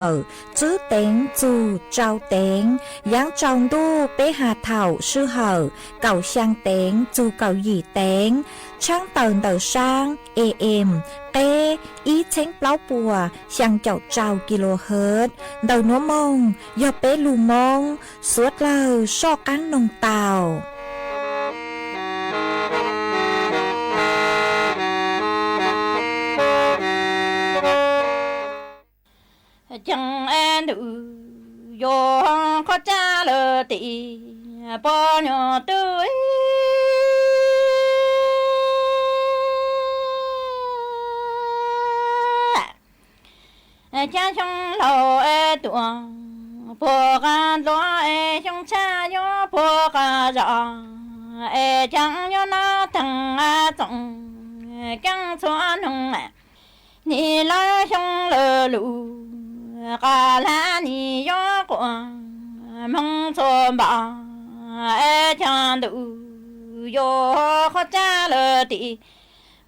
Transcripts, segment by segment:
hawm, tswb teev txug tsau teev, yaav tsaus ntuj peb has thaum sij hawm kaum xyaa teev txug kaum yim teev, tshaab tawm ntawm saab A M qeb ib txheeb plaub puas xyaa caum rau kilohertz. Ntawm nuav moog yog peb lug Moob suav dlawg soj qaab noog tau. Ceeb ntws yuav qhov tsav lawm tim pog nyuag tub. Xyaa xyoo laug tuam puag qab dluav, xyoo tshab yuav puag qab zos, es caag yuav nov theej txoom keeb txhua noog. Nim lawv xyoo lawm lug qab lab nim yuav quas moog txhua npaum, es ceeb ntws yuav qhov tsav lawm tim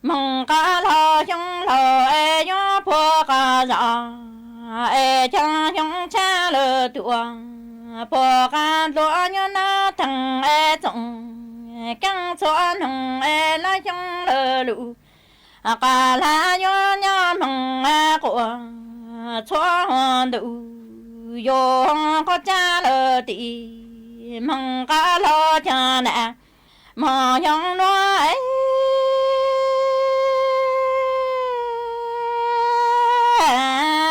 moog qab laug xyoo laug es yuav puag qab zos, es ceeb xyoo tshab lawm tuam puag qab dluav yuav nov theej txoom keeb txhua noog, es lawv xyoo lawm lug qab lab yuav nyob moog quas txhua ntws yuav qhov tsav lawm tim moog qab laug caag na. Moog xyoo nuav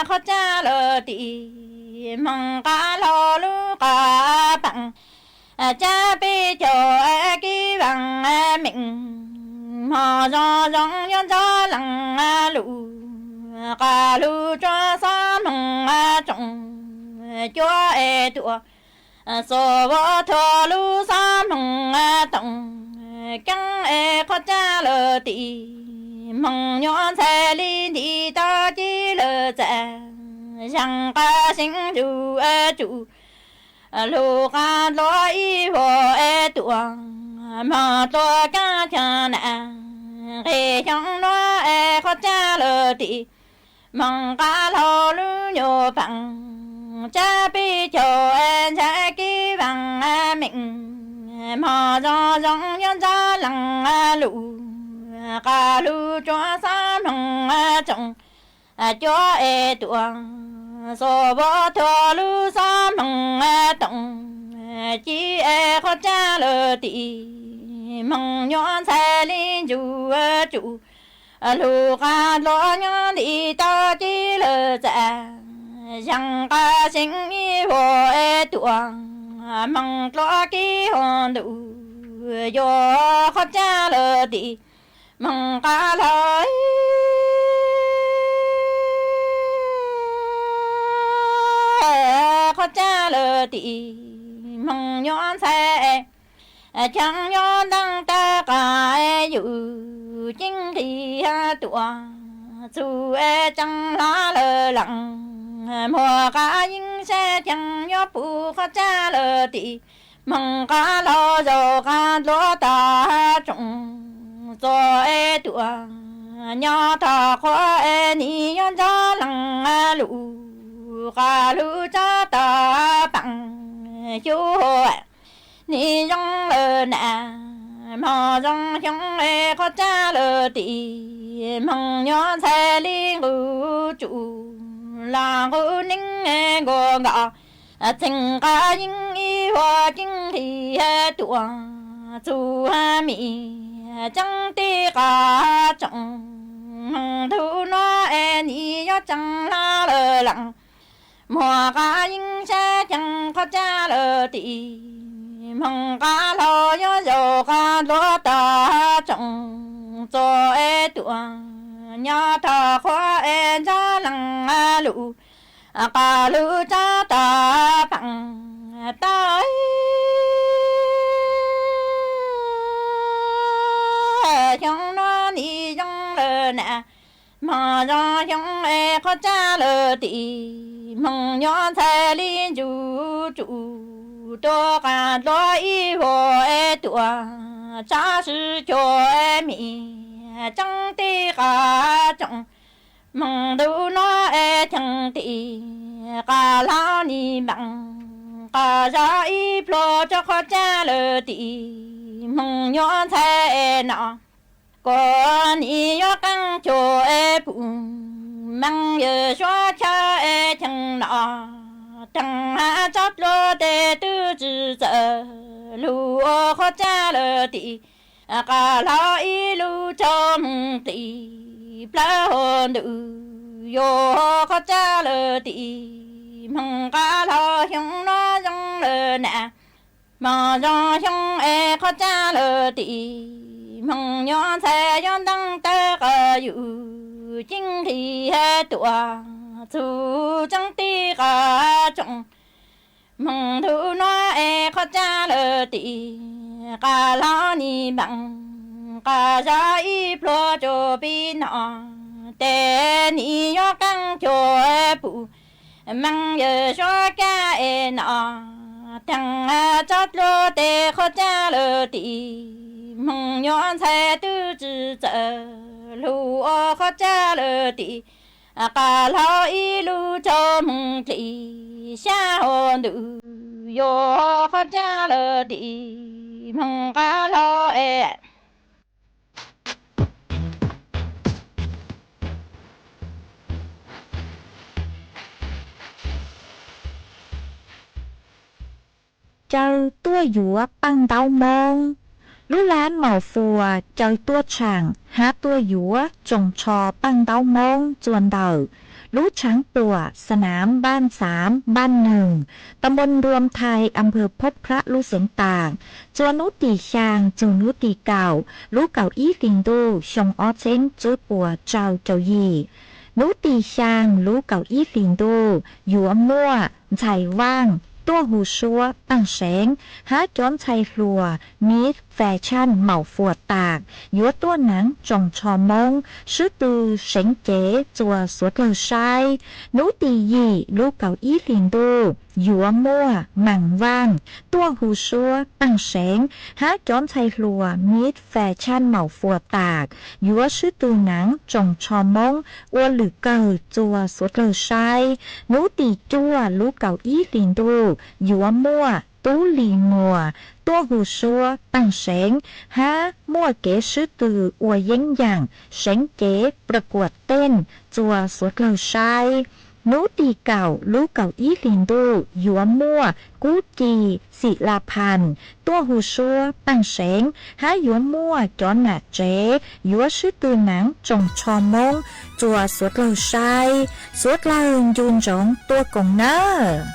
qhov tsav lawm tim moog qab laug lub qab paam, tsab peb caug kib vaam meem, moog zoo zoo yuav nrog leej lug qab lug tsuav xob moog tsoom cuab es tuam, xua vov thuav lub xob moog toom keeb es qhov tsav lawm tim moog nyuam ntxhais li nti tau ci lawm txav, zaaj qab seev ntsug tsum lug qab dluav ib vuag es tuam, moog dluav kaab caag na. Nqeg xyoo nuav es qhov tsav lawm tim moog qab laug lub nyuam paam, tsab peb caug es ntxhais kib vaam meem, moog zoo zoo yuav nrog leej lug qab lug tsuav xob moog tsoom cuab es tuam, xua vov thuav lub xob moog toom ci es qhov tsav lawm tim moog nyuam ntxhais li ntsug tsum lug qab dluav nyob nti tau ci lawm txav, zaaj qab seev ib vuag es tuam, moog dluav kib hov ntuj yuav qhov tsav lawm tim moog qab laug qhov tsav lawm tim moog nyuam ntxhais, caag yuav ntaag tag qab yug ceeb nqis tuam txug es tsaam hla lawm leej, muag qab yeeb sab caag yuav pum qhov tsav lawm tim moog qab laug zaug qab dluav tag tsoom txua es tuam, nyob tog qhuav es nim yuav nrog leej lug qab lug tsob tag paam xyu nim zoo lawm na. Moog zoo xyoo es qhov tsav lawm tim moog nyuam ntxhais li nqus tsum los nqus neeb nkaus nkaus, txeeg qab yeeb ib vuag ceeb nqis tuam txug mim ceeb tij qab tsoom, moog ntuj nuav es nim yuav tsaam hla lawm leej, muag qab yeeb sab caag qhov tsav lawm tim moog qab laug yuav zaug qab dluav tag tsoom txua es tuam, nyob tog qhuav es nrog leej lug qab lug tsob tag paam tau xyoo nuav nim zoo lawm na. Moog zoo xyoo es qhov tsav lawm tim moog nyuam ntxhais li ntsug tsum tuav qab dluav ib vuag es tuam, tsav swv cuag es mim ceeb tij qab tsoom, moog ntuj nuav es ceeb tij qas hlob nim meem qas zov ib pluag rau qhov tsab lawm tim hmoov nyuam ntxhais no. Kuv nim yuav qeej cuag pum meej yawm suab chaw es cheem no, teem tsob dluag tes twb tsis txawm lug ua qhov tsab lawm tim qas hlob ib lub rau moog plis plawv hauv ntuj yuav qhov tsab lawm tim hmoov qas hlob xyoo no zoo lawm na. Hmoov zoo xyoo es qhov tsab lawm tim hmoov nyuam ntxhais yuav nteej tawg qas yus ceeb nqhis tuam txug tseeb tij qas tsoom. Hmoov ntuj nuav es qhov tsab lawm tim qas hlob nim meem qas zov ib pluag rua pib no, tes nim yuav qeej cuag pum meej yawm suab kab es no, teem tsob dluag tes qhov tsab lawm tim hmoov nyuam ntxhais twb tsis txawm lug ua qhov tsab lawm tim qas hlob ib lub rau moog plis xyab hauv ntuj yuav qhov tsab lawm tim hmoov qas hlob es. Caw tuaj yuav paj ntaub Moob. Lub lab Maum Fuas caw tuaj tshaam hab tuaj yuav tsoos tsho paj ntaub Moob txuas ntawm lub tshaav puam Sanaam Npaaj Xaav, Npaaj Neeg, ta npoo Ntuam Thais, am phawv Phob Phrab, lub xeev Taam, txua nub tim xyaa txug nub tim kaum lub kaum ib hlis ntuj xyoo ob txheeb tswb puas rau caum yim. Nub tim xyaa lub kaum ib hlis ntuj yuav muaj ntxhais vaaj tuaj hu suab taaj seev hab cov ntxhais hluas Miss Fashion Maum Fuas Taam yuav tuaj naav tsoos tsho Moob swb tw seev cev txua suav dlawg saib. Nub tim yim lub kaum ib hlis ntuj yuav muaj Maam Vaaj tuaj hu suab taaj seev hab cov ntxhais hluas Miss Fashion Maum Fuas Taam yuav swb tw naav tsoos tsho Moob ua lwm kawg txua suav dlawg saib. Nub tim cuaj lub kaum ib hlis ntuj yuav muaj Tub Lis Muas tuaj hu suab taaj seev hab muaj kev swb tw ua yeeb yaam seev cev pla kuam teej txua suav dlawg saib. Nub tim kaum lub kaum ib hlis ntuj yuav muaj Kub Ci Xim La Phas tuaj hu suab taaj seev hab yuav muaj cov nam tsev yuav swb tw naav tsoos tsho Moob txua suav dlawg saib. Suav dlawg ncu ntsoov tuaj koom nawb.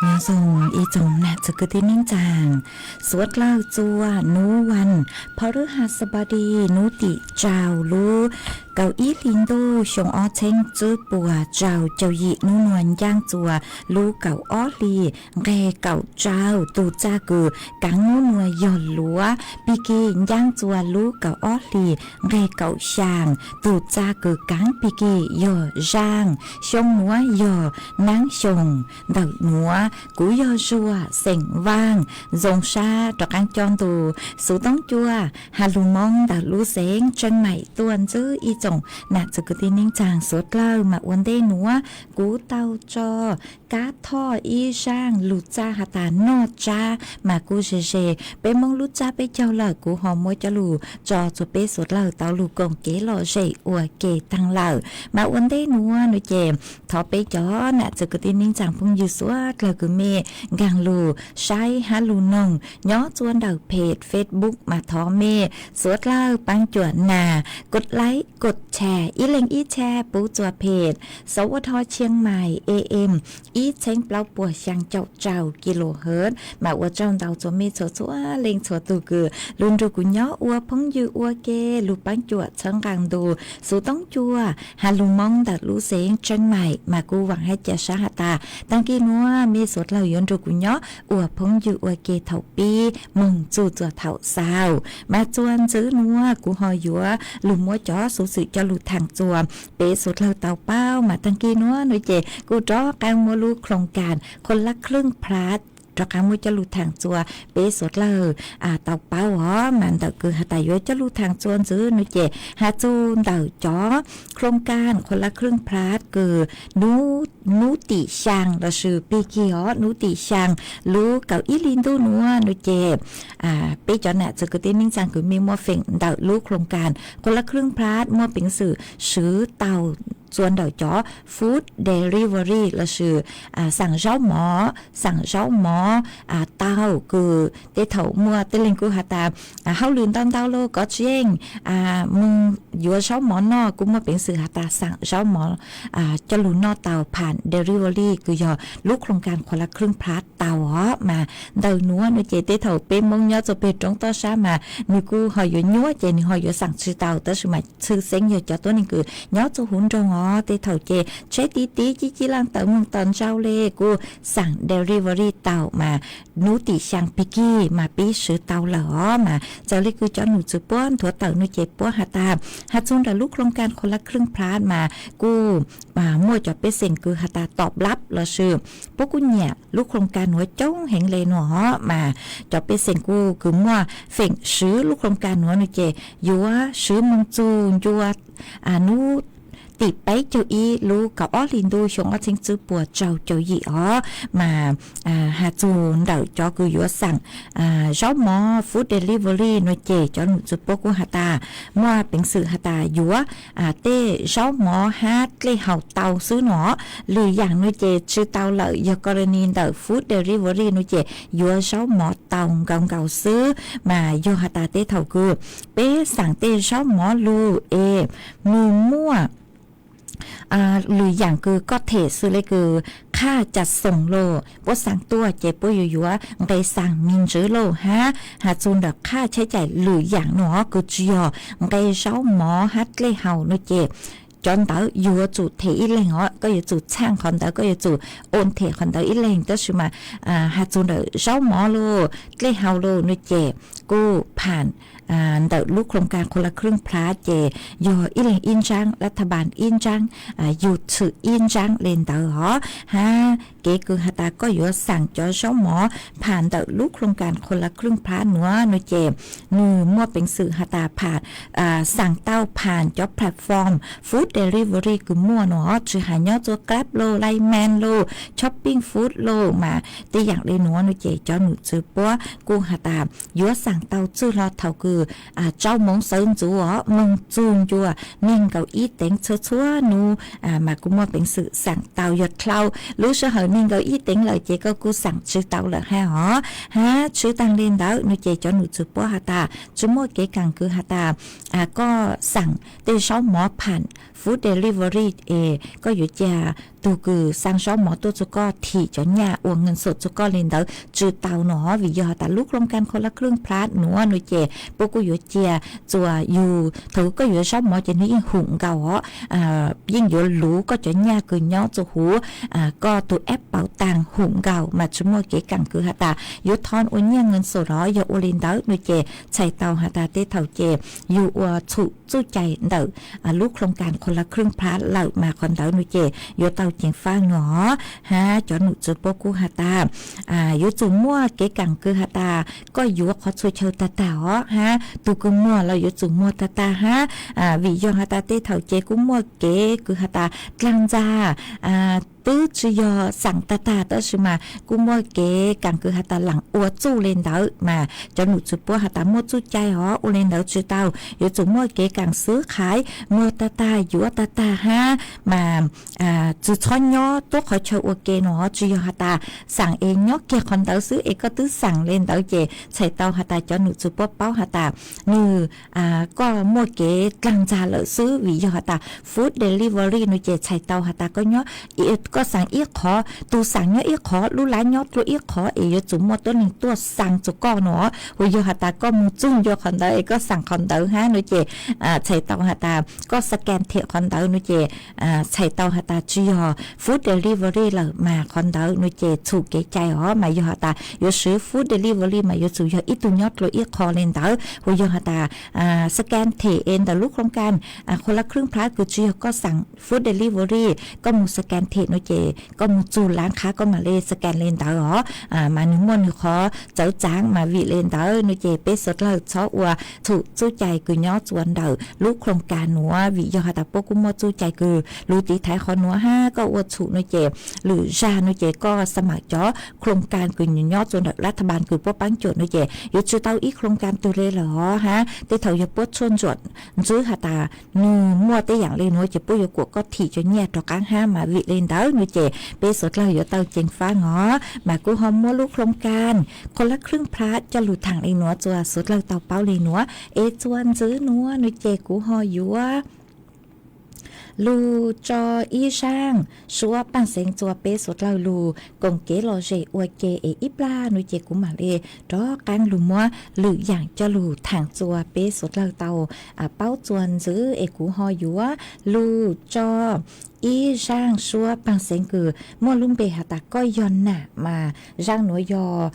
Nyob zoo ib tsoom nam txiv kwv tij neej tsaa, suav dlawg txua nub ua phau rwb has xab pas di nub tim rau lub kaum ib hli ntuj xyoo ob txheeb tswb puas rau caum yim, nub nua ncaaj txua lub kaum ob hli nqeg kaum rau. Tug txaj kws kaav nub nua yog luav, pig kig ncaaj txua lub kaum ob hli nqeg kaum xyaa. Tug txaj kws kaav pig kig yog zaaj. Xyoo nuav yog naab xyoo ntawm nuav. Kuv yog Zuag xeem Vaaj, zoo sab rov qaab coj ntu xuv toob cua has lug Moob ntawm lub xeev Tseem Maim tuaj ntsib ib tsoom nam txiv kwv tij neej tsaa suav dlawg. Mas ua ntej nuav kuv tau tso kab thoj ib zaaj lug txaj has tas noj tsab, mas kuj ze ze peb Moob lub tsab peb caug lawm, kuv ho muab coj lug tso txug peb suav dlawg tau lug koom kev lom zem ua ke taag lawm. Mas ua ntej nuav nuav ces thov peb cov nam txiv kwv tij neej tsaa phooj ywg suav dlawg kws mej nkaag lug saib hab lug noog nyob txua ntawm peg Facebook, mas thov mej suav dlawg paab cuam nas, kod like, kod Tshaj, ib leeg ib tshaj puv txuas phem, sov ua dho Tsheej Maim A M ib txheeb plaub puas xyaa caum rau kilohertz. Mas ua tsaug ntau txuas mej txhua txhua leej txhua tug kws lug nrug kuv nyob ua phooj ywg ua ke, lug paab cuam txhawb nqaa ntu xuv toob cua has lug Moob ntawm lub xeev Tsheej Maim. Mas kuv vaam hab ca sab has tas taag kis nuav mej suav dlawg yuav nrug kuv nyob ua phooj ywg ua ke thaum pib moog txug txuas thaum xaus. Mas txuas ntxiv nuav kuv ho yuav lug muab cov xuv xwm coj lug thaam txuas peb suav dlawg tau paub. Mas taag kis nuav nuav ces kuv rov qab muab lub โครงการคนละครึ่งพลัส rov qab muab coj lug thaam txuas peb suav dlawg tau paub os. Mas ntawm kws has tas yuav coj lug thaam txuas ntxiv nuav ces has txug ntawm cov โครงการคนละครึ่งพลัส kws nub, nub tim xyaa lossis pig kig os, nub tim xyaa lub kaum ib hli ntuj nuav nuav ces peb cov nam txiv kwv tij neej tsaa kws mej muaj feem ntawm lub โครงการคนละครึ่งพลัส muaj peev xwm swv tau txuas ntawm cov food delivery lossis xaam zaub mov, xaam zaub mov tau kws tej thaum muaj tej leeg kuj has tas hauj lwm ntau ntau lauj, kov tsis yeej moog yuav zaub mov noj, kuj muaj peev xwm has tas xaam zaub mov coj lug noj tau ผ่าน delivery kws yog lub โครงการคนละครึ่งพลัส tau os. Mas ntawm nuav nuav ces tej thaum peb Moob nyob txug peg roob toj sab mas nwg kuj ho yuav nyuab ces nwg ho yuav xaam tsi tau, tab sis mas tshwj xeeb yog cov tuab neeg kws nyob txug huv nroog os, tej thaum ces tsheb tiv tiv cib cib laaj tawm moog tom ntsau le kuj xaam delivery tau mas nub tim xyaa pig kig mas pib swv tau lawm os. Mas txawm le kws cov num txwv puab nthuav tawm nuav ces puab has tas has txug ntawm lub โครงการคนละครึ่งพลัส mas kuj muaj cov pej xeem kws has tas ตอบรับ lossis puab kuj nyiam lub โครงการ nuav coob heev le nuav os. Mas cov pej xeem kuj kws muaj feem swv lub โครงการ nuav nuav ces yuav swv moog txug ncua nub tim peb caug ib lub kaum ob hli ntuj xyoo ob txheeb tswb puas rau caum yim os. Mas has txug ntawm cov kws yuav xaam zaub mov food delivery nuav ces cov num txwv puab kuj has tas muaj peev xwm has tas yuav tej zaub mov hab dlej haus tau xwb nuav. Lwm yaam nuav ces tsi tau lawm, yog กรณี ntawm food delivery nuav ces yuav zaub mov tau nkaus nkaus xwb. Mas yog has tas tej thaum kws peb xaam tej zaub mov lug es nwg muaj lwm yaam kws koj them xws le kws qhaj ca xoom lauj, puab xaam tuaj ces puab yuav yuav nqe xaam me ntsis lauj hab has txug ntawm qhaj cheb caim lwm yaam nuav kws tsi yog nqe zaub mov hab dlej haus nuav ces cov ntawd yuav tsum them ib leeg os, koj yuav tsum txhaaj qhov ntawd, koj yuav tsum ua them qhov ntawd ib leeg. Tab sis mas has txug ntawm zaub mov lauj, dlej haus lauj nuav ces kuj ผ่าน ntawm lub โครงการคนละครึ่งพลัส ces yog ib leeg ib ntsaab, รัฐบาล ib ntsaab, yug tshwm ib ntsaab le ntawd os. Hab kev kws has tas koj yuav xaam cov zaub mov ผ่าน ntawm lub โครงการคนละครึ่งพลัส nuav nuav ces nwg muaj peev xwm has tas ผ่าน xaam tau ผ่าน cov platform food delivery kws muaj nuav, tsi has nyob txug Grab lauj, Line Man lauj, Shopee Food lauj, mas tej yaam le nuav nuav ces cov num txwv puab kuj has tas yuav xaam tau txwj hlo thaum kws rau moov sawv ntxuv os, moog txug ncua neeg nkaus ib teev txhua txhua nub mas kuj muaj peev xwm xaam tau. Yog dlhau lub sij hawm neeg nkaus ib teev lawm ces koj kuj xaam tsi tau lawm hab os. Hab tshwj taag le ntawd nuav ces cov num txwv puab has tas tsi muaj kev kaam kws has tas koj xaam tej zaub mov ผ่าน food delivery es koj yuav ca tug kws xaa zaub mov tuaj txug koj thim cov nyaj ua เงินสด txug koj le ntawd tsi tau nuav os. Vim yog has tas lub โครงการคนละครึ่งพลัส nuav nuav ces puab kuj yuav cia txuas yug thaum koj yuav zaub mov ces nwg yeej hum nkaus os, yeej yuav luv koj cov nyaj kws nyob txug huv koj tug แอปเป๋าตัง hum nkaus mas tsi muaj kev kaam kws has tas yuav thov ua nyaj เงินสด los yog ua le ntawd nuav ces txhais tau has tas tej thaum ces yug ua txhum txuj cai ntawm lub โครงการคนละครึ่งพลัส lawm mas qhov ntawd nuav ces yuav tau ceev faj nuav os. Hab cov num txwv puab kuj has tas yuav tsum muaj kev kaam kws has tas koj yuav qhov txhua chaw tag tag os hab tug kws muag los yuav tsum muag tag tag hab vim yog has tas tej thaum ces kuj muaj kev kws has tas dlaag ntxa twb tsis yog xeem tag tag tab sis mas kuj muaj kev kaam kws has tas laam ua txuj le ntawd mas cov num txwv puab has tas muaj txuj cai hov ua le ntawd tsis tau, yuav tsum muaj kev kaam xwb qhaiv muag tag tag yuav tag tag hab mas tsis txhob nyob tuab qhov chaw ua ke no, tsis yog has tas xeem es nyob kiag qhov ntawd xwb es koj twb xeem le ntawd ces txhais tau has tas cov num txwv puab paub has tas nwg koj muaj kev dlaag ntxag lawm xwb, vim yog has tas food delivery no ces txhais tau has tas koj nyob, koj xeem ib qhov, tug xeem nyob ib qhov, lub lab nyob dlua ib qhov es yuav tsum muaj tuab neeg tuaj xeem txug koj no, ua yog has tas koj moog txug ncua qhov ntawd es koj xeem qhov ntawd hab no ces txhais tau has tas koj scan them qhov ntawd no ces txhais tau has tas tsis yog food delivery lawm mas qhov ntawd no ces txhum kev cai os, mas yog has tas yuav swv food delivery mas yuav tsum yog ib tug nyob dlua ib qho le ntawd, ua yog has tas scan them es ntawm lub โครงการ คนละครึ่ง plus kws tsis yog koj xeem food delivery, koj moog scan them no ces koj moog txug lab qhab koj mam le scan le ntawd os, mas nwg muaj nwg qhov txawv txaav mas vim le ntawd no ces peb suav dlawg txhob ua txhum txuj cai kws nyob tsua ntawm lub โครงการ nuav, vim yog has tas puab kuj muaj txuj cai kws lug tiv thaiv qhov nuav hab koj ua txhum no ces lwm zag no ces koj xa mam cov โครงการ kws nyob tsua ntawm lab thaj npas kws puab paab cuam no ces yuav tsis tau ib โครงการ twg le lawm os hab tej thaum yog puab tshuaj ntsuam ntswb has tas nwg muaj tej yaam le nuav ces puab yuav kuam koj thim cov nyiaj rov qaab hab mas vim le ntawd no ces peb suav dlawg yuav tau ceev fab os, mas kuv ho muab lub โครงการ คนละครึ่ง plus coj lug thaam le nuav tsua suav dlawg tau paub le nuav es tsua ntxwv nuav no ces kuv ho yuav lug tso ib zaaj suab paaj xeev tsua peb suav dlawg lug koom kev lom zem ua ke es ib plag no ces kuv mam le rov qaab lug muab lwm yaam coj lug thaam tsua peb suav dlawg tau paub tsua ntxwv es kuv ho yuav lug tso ib zaaj suab paaj xeev kws muaj lub npe has tas koj yog nam mas zaaj nuav yog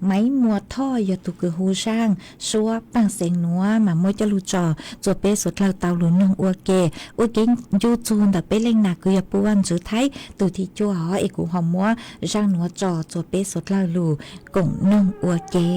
Maiv Muas Thoj yog tug kws hu zaaj suab paaj xeev nuav mas muab coj lug tso tsua peb suav dlawg tau lug noog ua ke. Ua kev ncu txug ntawm peb leej nam kws yog Pub Vaj Ntxwv Thaib tug thim cuaj os es kuv ho muab zaaj nuav tso tsua peb suav dlawg lug koom noog ua ke.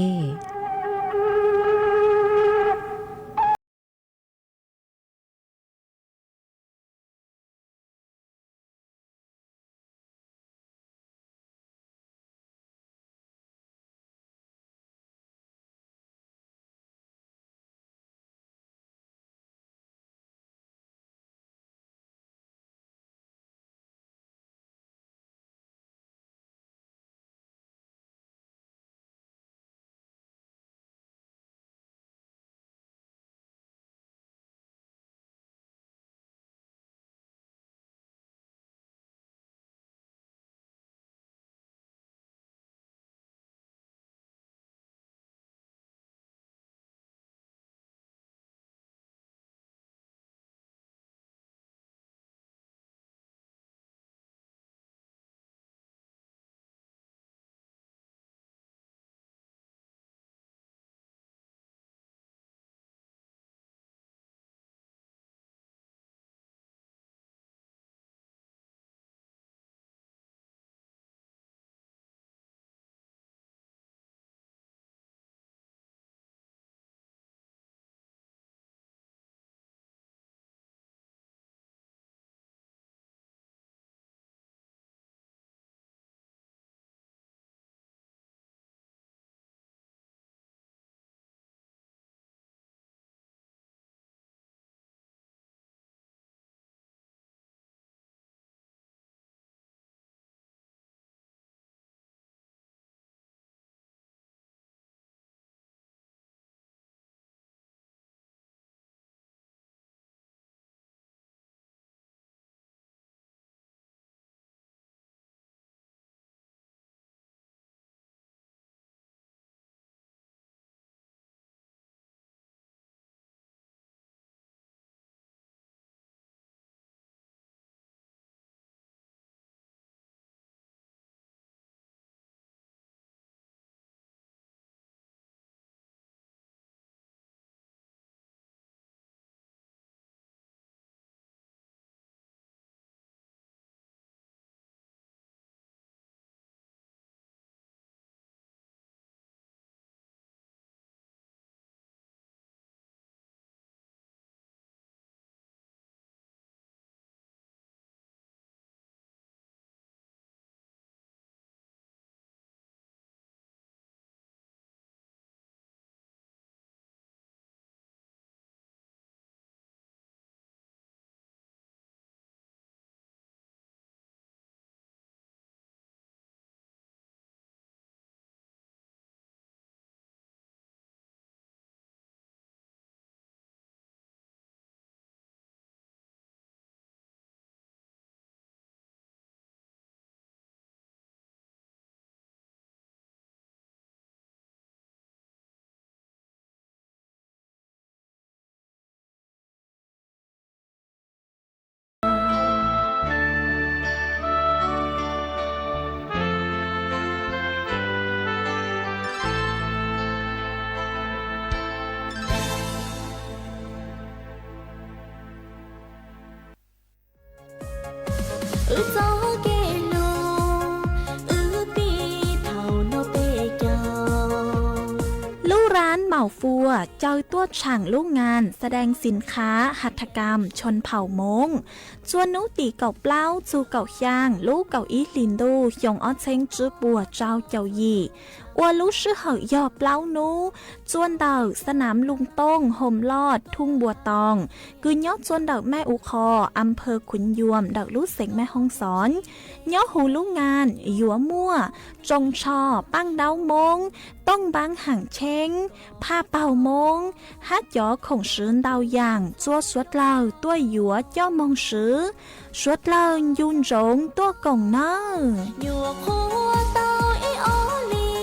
Wb txoj kev hlub, wb pib thaum no peb caug. Lub ran Maum Fuas caw tuaj tshaam lub ngan แสดงสินค้าหัตถกรรมชนเผ่าม้ง txua nub tim kaum plaub txug kaum xyaa lub kaum ib hlis ntuj xyoo ob txheeb tsib puas rau caum yim, ua lub sij hawm yog plaub nub, txua ntawm xab nam lug tooj hom loj thoob npua toos, kws nyob txua ntawm mej u qho, am phawj Khuv Yuam ntawm lub xeev Mej Hoob Xov. Nyob huv lub ngan yuav muaj tsoos tsho, paaj ntaub moob, tooj npaab haam tsheeb, phaj paug moob, hab cov khoom swv ntau yaam txua suav dlawg tuaj yuav coj moog swv. Suav dlawg ncu ntsoov tuaj koom nawb. Nyuam qhuav tau ib ob hlis.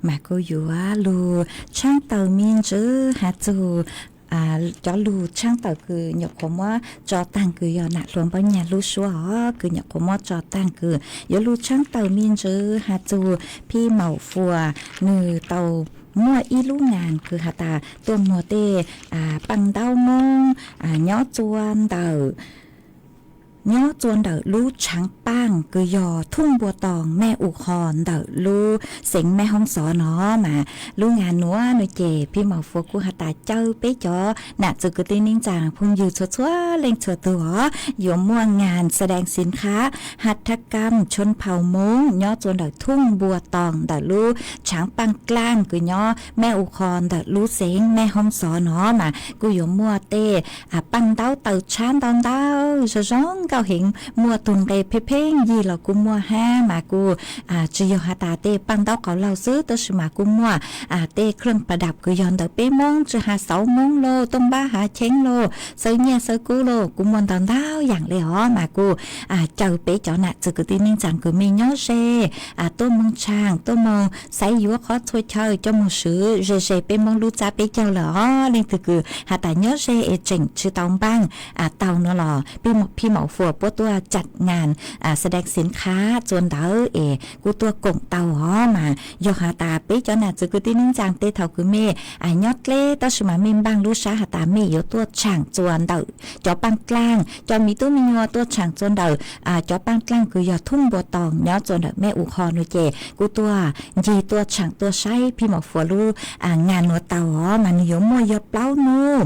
Mas kuv yuav lug tshaab tawm me ntsis has txug cov lug tshaab tawm kws nyuam qhuav muab tso taag kws yog nam hluas Npauj Nyaj lub suab os, kws nyuam qhuav muab tso taag kws yuav lug tshaab tawm me ntsis has txug Phij Maum Fuas nwg tau muaj ib lub ngan kws has tas tuaj muag tej paaj ntaub moob nyob txua ntawm nyob txua ntawm lub tshaav paaj kws yog thoob npua toos mej u qho ntawm lub xeev Mej Hoob Xov no mas lub ngan nuav nuav ces Phij Maum Fuas kuj has tas caw peb cov nam txwv kwv tij neej tsaa phooj ywg txhua txhua leej txhua tug os yuav muaj ngan แสดงสินค้าหัตถกรรมชนเผ่าม้ง nyob txua ntawm thoob npua toos ntawm lub tshaav paaj dlaaj kws nyob mej u qho ntawm lub xeev Mej Hoob Xov no mas kuj yuav muaj tej paaj ntaub taw tshab ntau ntau zoo zoo nkauj heev, muaj tug nqe pheej pheej yig los kuj muaj hab mas kuj tsi yog has tas tej paaj ntaub qau laug xwb tab sis mas kuj muaj tej เครื่องประดับ kws yog ntawm peb moob tsi has xauv moob lauj, tooj npaab hav cheeb lauj, xawb nyiaj xawb kub lauj, kuj muaj ntau ntau yaam le os mas kuj caw peb cov nam txwv kwv tij neej tsaa kws mej nyob ze tuaj moog tshaam tuaj moog xaiv yuav qhov txhua chaw coj moog swv ze ze peb moob lub txab peb caug lawm os. Leej twg kws has tas nyob ze es tseem tsi tau npaaj tau no los Phij Maum Fuas puab tuaj tsaam ngan แสดงสินค้า txua ntawd es kuj tuaj koom tau os mas yog has tas peb cov nam txwv kwv tij neej tsaa tej thaum kws mej nyob dleb tab sis mas mej npaaj lub sab has tas mej yuav tuaj tshaam txua ntawm cov paaj dlaaj, cov miv tub miv nyuas tuaj tshaam txua ntawm cov paaj dlaaj kws yog thoob npua toos nyob txua ntawm mej u qho no ces kuj tuaj ncig tuaj tshaam tuaj saib Phij Maum Fuas lub ngan nuav tau os mas nwg yuav muaj yog plaub nub,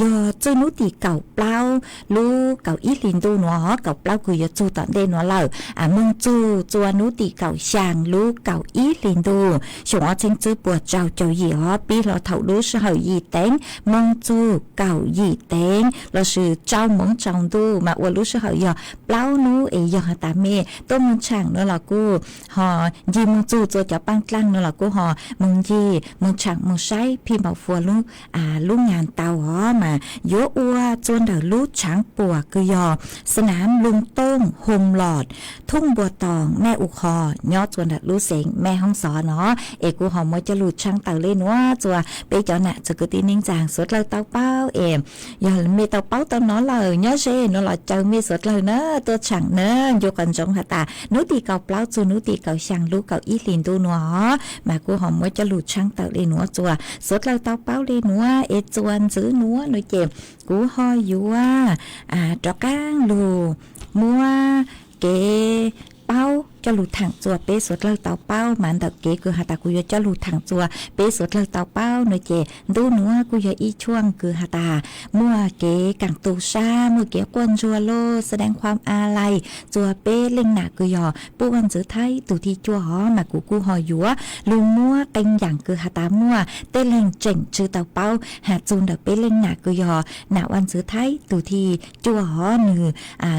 yog txuj nub tim kaum plaub lub kaum ib hlis ntuj nuav, kaum plaub kws yuav txug tom ntej nuav lawm, moog txug txua nub tim kaum xyaa lub kaum ib hlis ntuj xyoo ob txheeb tsib puas rau caum yim os, pib hlo thaum lub sij hawm yim teev moog txug kaum yim teev lossis rau moov tsaus ntuj mas ua lub sij hawm yog plaub nub es yog has tas mej tuaj moog tshaam no los kuj ho ncig moog txug txua cov paaj dlaaj no los kuj ho moog ncig moog tshaam moog saib Phij Maum Fuas lub ngan tau os mas yuav ua txua ntawm lub tshaav puam kws yog xab nam lug tooj hom los thoob npua toos mej u qho nyob txua ntawm lub xeev Mej Hoob Xov no es kuj ho muab coj lug tshaab tawm le nuav txua peb cov nam txwv kwv tij neej tsaa suav dlawg tau paub es yog mej tau paub tau nov lawm nyob ze no los caw mej suav dlawg na tuaj tshaam na, ncu qhov ntsoov has tas nub tim kaum plaub txug nub tim kaum xyaa lub kaum ib hlis ntuj nuav mas kuj ho muab coj lug tshaab tawm le nuav txua suav dlawg tau paub le nuav es txua ntxiv nuav no ces kuv ho yuav rov qaab lug muab kev paub coj lug thaam txua peb suav dlawg tau paub mas ntawm kev kws has tas kuv yuav coj lug thaam txua peb suav dlawg tau paub no ces ntuj nuav kuj yog ib tshuaj kws has tas muaj kev kaam tu sab muaj kev quaj ntsuag lug แสดงความอาลัย txua peb leej nam kws yog Pub Vaj Ntxwv Thaib tug thib cuaj os mas kuv kuj ho yuav lug muab qee yaam kws has tas muaj tej leeg tseem tsi tau paub has txug ntawm peb leej nam kws yog nam Vaj Ntxwv Thaib tug thib cuaj os nwg,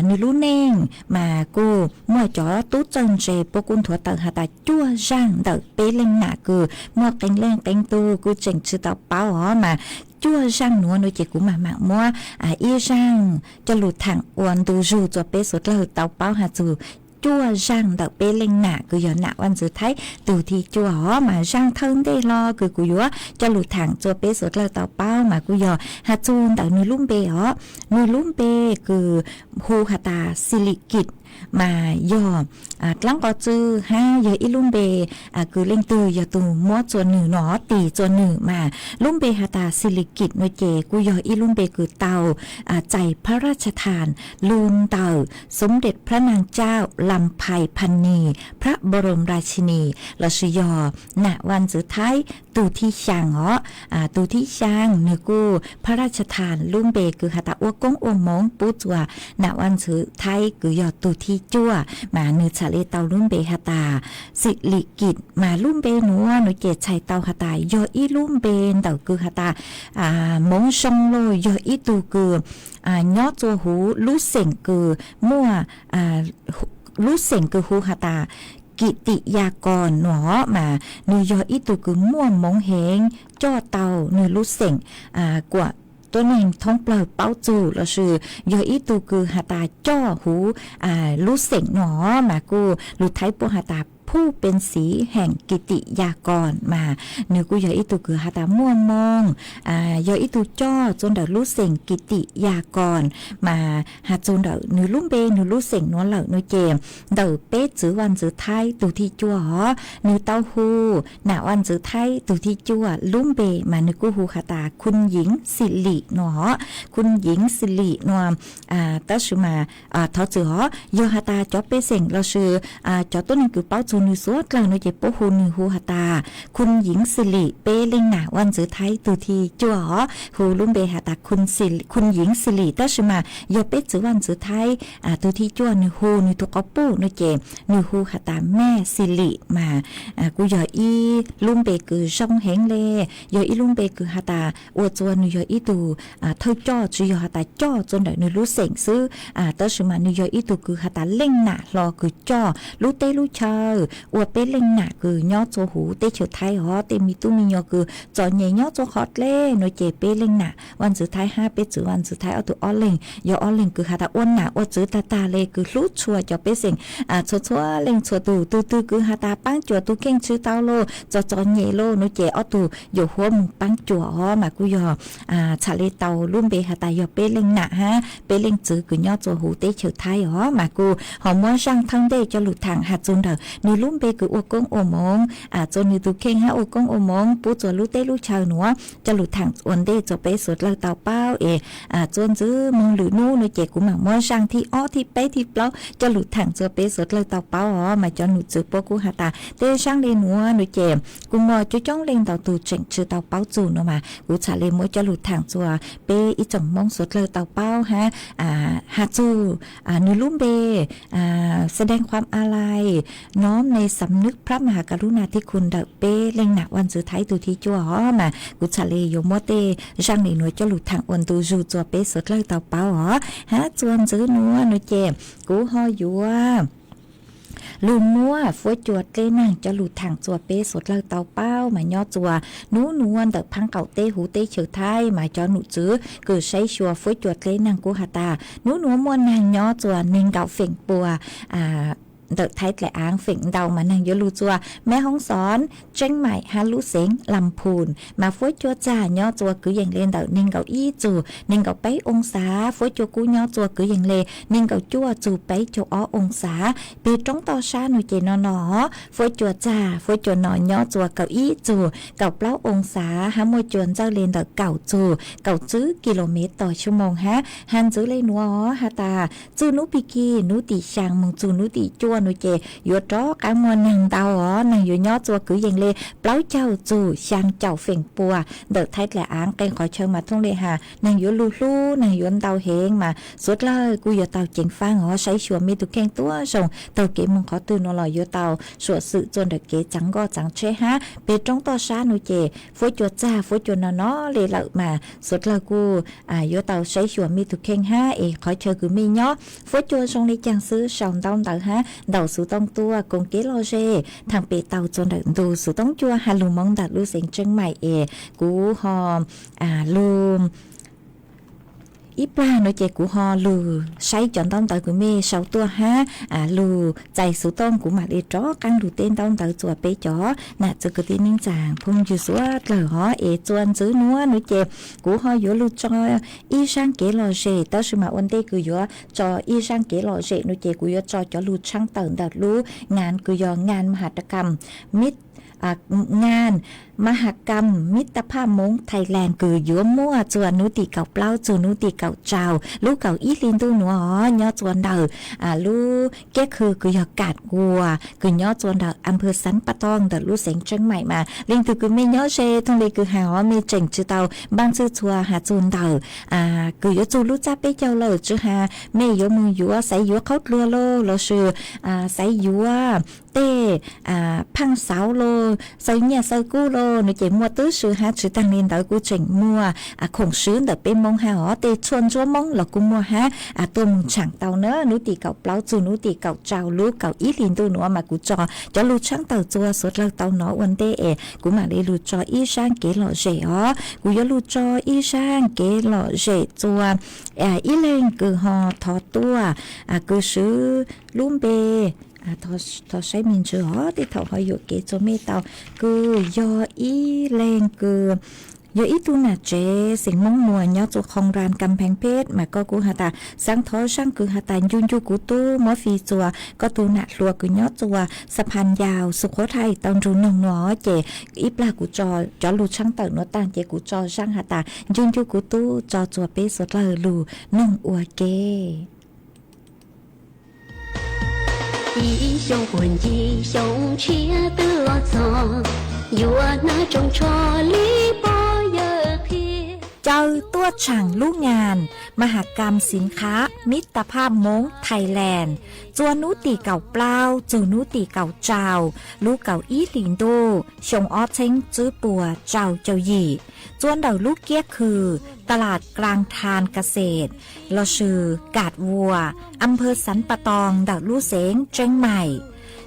nwg lub neej mas kuj muaj cov tub txawj ntse puab kuj nthuav tawm has tas cuaj zaaj ntawm peb leej nam kws muaj qee leej qee tug kuj tseem tsi tau paub os mas cuaj zaaj nuav no ces kuv maam maam muab ib zaaj coj lug thaam ua ntu zug txua peb suav dlawg tau paub has txug cuaj zaaj ntawm peb leej nam kws yog nam Vaj Ntxwv Thaib tug thib cuaj os. Mas zaaj thawj ntej hlo kws kuv yuav coj lug thaam rua peb suav dlawg tau paub mas kuj yog has txug ntawm nwg lub npe os. Nwg lub npe kws hu has tas Xili Kij, mas yog dlaab qhov twg hab yog ib lub npe kws leej twg yog tug muab rua nwg no tis rua nwg mas lub npe has tas Xili Kij no ces kuj yog ib lub npe kws tau txais พระราชทาน lug ntawm สมเด็จพระนางเจ้าลำไพพรรณี พระบรมราชินี lossis yog nam Vaj Ntxwv Thaib tug thib xyaa os. Tug thib xyaa nwg kuj พระราชทาน lub npe kws has tas ua koob ua moov pub rua nam Vaj Ntxwv Thaib kws yog tug thib cuaj mas nwg txhad le tau lub npe has tas Xili Kij. Mas lub npe nuav nwg ces txhais tau has tas yog ib lub npe ntawm kws has tas moov zoo los yog ib tug kws nyob rua huv lub xeem kws muaj lub xeem kws hu has tas Kim Tim Ya Koos no mas nwg yog ib tug kws muaj moov heev coj tau nwg lub xeem kuas tuab neeg thoob plawg paub txug lossis yog ib tug kws has tas coj huv lub xeem no mas kuj lug Thaib puab has tas ผู้เป็นศรีแห่งกิติยากร mas nwg kuj yog ib tug kws has tas muaj moov, yog ib tug coj rua ntawm lub xeem Kim Tim Ya Koos. Mas has txug ntawm nwg lub npe nwg lub xeem nuav lawm no ces ntawm peb txwv Vaj Ntxwv Thaib tug thib cuaj os, nwg tau hu nam Vaj Ntxwv Thaib tug thib cuaj lub npe mas nwg kuj hu has tas คุณหญิงสิริ no os, คุณหญิงสิริ no. Tab sis mas thov txim os, yog has tas cov pej xeem lossis cov tuab neeg kws paub txug nwg suav dlawg no ces puab hu nwg hu has tas คุณหญิงสิริ peb leej nam Vaj Ntxwv Thaib tug thib cuaj os, hu lub npe has tas คุณหญิงสิริ tab sis mas yog peb txwv Vaj Ntxwv Thaib tug thib cuaj nwg hu nwg tug quas puj no ces nwg hu has tas แม่สิริ mas kuj yog ib lub npe kws zoo heev le, yog ib lub npe kws has tas ua rua nwg yog ib tug thawj coj, tsi yog has tas coj rua ntawm nwg lub xeem xwb, tab sis mas nwg yog ib tug kws has tas leej nam hlo kws coj lub teb lub chaw ua peb leej nam kws nyob rua huv teb chaws Thaib os, tej me tub me nyuam kws txom nyem nyob rua qhov dleb no ces peb leej nam Vaj Ntxwv Thaib hab peb txwv Vaj Ntxwv Thaib ob tug ob leeg yog ob leeg kws has tas ua nam ua txwv tag tag le kws hlub tshua cov pej xeem txhua txhua leej txhua tug. Tug twg kws has tas paab cuam tug kheej tsi tau los txom txom nyem los no ces ob tug yuav huab moog paab cuam os, mas kuj yog txhad le tau lub npe has tas yog peb leej nam hab peb leej txwv kws nyob rua huv teb chaws Thaib os. Mas kuj ho muab zaaj thawj ntej coj lug thaam has txug ntawm nwg lub npe kws ua koob ua moov rua nwg tug kheej hab ua koob ua moov pub rua lub teb lub chaw nuav coj lug thaam ua ntej rua peb suav dlawg tau paub es txuas ntxiv moog lwm nub no ces kuv maam muab zaaj thib ob thib peb thib plaub coj lug thaam rua peb suav dlawg tau paub os. Mas cov num txwv puab kuj has tas tej zaaj le nuav no ces kuj muaj coob coob leej ntau tug tseem tsi tau paub txug no mas kuv txhad le muab coj lug thaam rua peb ib tsoom Moob suav dlawg tau paub hab has txug nwg lub npe แสดงความอาลัย น้อมในสำนึกพระมหากรุณาธิคุณ ntawm peb leej nam Vaj Ntxwv Thaib tug thib cuaj os. Mas kuv txhad le yuav muab tej zaaj le nuav coj lug thaam ua ntu zug rua peb suav dlawg tau paub os. Hab txuas ntxiv nuav no ces kuv ho yuav lug muab fuab cua dleb naag coj lug thaam rua peb suav dlawg tau paub. Mas nyob rua nub nuav ntawm phaab qaum teb huv teb chaws Thaib mas cov num txwv kws saib xyuas fuab cua dleb naag kuj has tas nub nuav muaj naag nyob rua neeg nkaum feem pua ntawm Thaib dlaim aav feem ntau mas naag yuav lug rua Meb Hoob Xoos, Tseeb Maim hab lub xeev Lam Phum. Mas fuab cua txag nyob rua kwv yees le ntawm neeg nkaum ib txug neeg nkaum peb oo xav, fuab cua kub nyob rua kwv yees le neeg nkaum cuaj txug peb caug ob oo xav. Peg roob toj sab no ces no no, fuab cua txag fuab cua no nyob rua kaum ib txug kaum plaub oo xav hab muaj cua ntxawj le ntawm kaum txug kaum tsib kis lus mev tog xuab moos hab. Has ntxiv le nuav has tas txug nub pig kig nub tim xyaa moog txug nub tim cuaj no ces yuav rov qaab muaj naag ntau os, naag yuav nyob rua kwv yees le plaub caug txug xyaa caum feem pua ntawm Thaib dlaim aav. Qee qhov chaw mas thooj le has naag yuav lug hlub naag yuav ntau heev mas suav dlawg kuj yuav tau ceev faab os, saib xyuas mej tug kheej tuab zoo taug kev moog qhov twg no los yuav tau suam xwm rua ntawm kev tsaav nkoj tsaav tsheb hab. Peg roob toj sab no ces fuab cua txag fuab cua no no le lawm mas suav dlawg kuj yuav tau saib xyuas mej tug kheej hab es qhov chaw kws mej nyob fuab cua zoo le caag xwb sau ntaub ntawv hab ntaus xuv tooj tuaj koom kev lom zem thaam pem tau rua ntawm ntu xuv tooj cua has lug moov ntawm lub xeev Tseeb Maim es kuv ho lug Ib plag no ces kuv ho lug saib cov ntaub ntawv kws mej sau tuaj hab lug txais xuv tooj, kuv mam li rov qaab lug teb ntaub ntawv txuas peb cov nam txiv kwv tij neej tsa phooj ywg suav dlawg hov. Es txuas ntxiv nuav no ces kuv ho yuav lug tso ib zaaj kev lom zem, tab sis mas ua ntej kws yuav tso ib zaaj kev lom zem no ces kuv yuav tso cov lug tshaab tawm ntawm lub ngan kws yog ngan ma has kam, mib, ngan ma has kam mib tas phaj Moob Thailand kws yuav muaj txuas nub tim kaum plaub txug nub tim kaum rau lub kaum ib hli ntuj nuav os, nyob txuas ntawm lub kiab khw kws yog Kam Vuas kws nyob txuas ntawm a phawv Xav Pas Too ntawm lub xeev Tseeb Maim mas leej twg kws mej nyob ze thooj le kws has hov mej tseem tsi tau npaaj txhwj txhua has txug ntawm kws yuav txug lub txaj peb caug lawm, tsi has mej yuav moog yuav xaiv yuav qhaub dluag los lossis xaiv yuav tej phaaj xauv los xaw nyiaj xaw kub los no ces muaj tub si hab. Tsi taag le ntawd kuj tseem muaj khoom swb ntawm peb Moob hab hov, tej tshuaj ntsuab Moob los kuj muaj hab, tuaj moog tshaam tau na. Nub tim kaum plaub txug nub tim kaum rau lub kaum ib hli ntuj nuav mas kuv tso cov lug tshaab tawm txuas suav dlawg tau nov ua ntej es kuv mam li lug tso ib zaaj kev lom zem os. Kuv yuav lug tso ib zaaj kev lom zem txuas ib leeg kws ho thov tuaj, kws swv lub npe, thov saib me ntsis os, tej thaum ho yuam kev txuas mej tau, kws yog ib leeg kws yog ib tug nam tsev xeem Moob Muas nyob txuas Khoo Ran Kam Pheej Pheej mas koj kuj has tas xaav thov zaaj kws has tas ncu ncu kuv tub muab fij txuas koj tug nam hluas kws nyob txuas Xas Phas Yaus Xus Khuv Thai tau nrug noog nuav ces ib plag kuv tso cov lug tshaab tawm nuav taag ces kuv tso zaaj has tas ncu ncu kuv tub tso txuas peb suav dlawg lug noog ua ke. Ib xyoo puag ncig xyoo tshiab twb los txog, yuav hnav tsoos tsho li pog yawg qhia. Caw tuaj tshaam lub ngan ma has kam xi khav mib tas phaj Moob Thailand txuas nub tim kaum plaub txug nub tim kaum rau lub kaum ib hli ntuj xyoo ob txheeb tswb puas rau caum yim, txuas ntawm lub kiab khw tas las Klas Thas Kas Xes lossis Kam Vuas, a phawv Xav Pas Too ntawm lub xeev Tseeb Maim.